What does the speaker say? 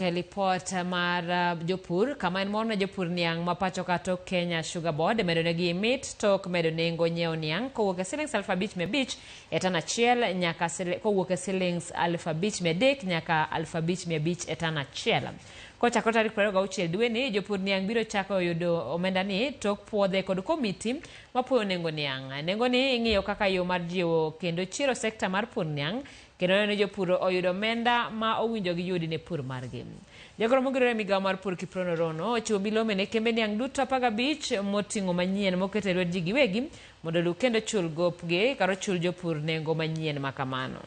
E lipot mar jopur, kama en mor ne jopur niang' ma pacho ka tok Kenya Sugar Board medo negi mit tok medo nengo nyiewo niang' kowuok e silings 5,500 e tan achiel nyaka kowuok e silings 5,300 nyaka 5,500 e tan achiel. Kochakore tarik 26 dweni, jopur niang' biro chako yudo omenda ni tok puodhe kod komiti mapuoyo nengo niang'. Nengo ni ing'iyo kaka yo mar jiwo kendo chiero sekta mar pur niang' kendo neno ni jopur oyudo omenda ma owinjo giyudi ne pur margi. Jagoro mogirore e migawo mar pur Kiprono Rono ochiwo milome ne kembe niang' duto 15 moting'o manyien moket e lwet ji giwegi mondo oluw kendo chul gopgi kata ochul jopur nengo manyien ma kamano.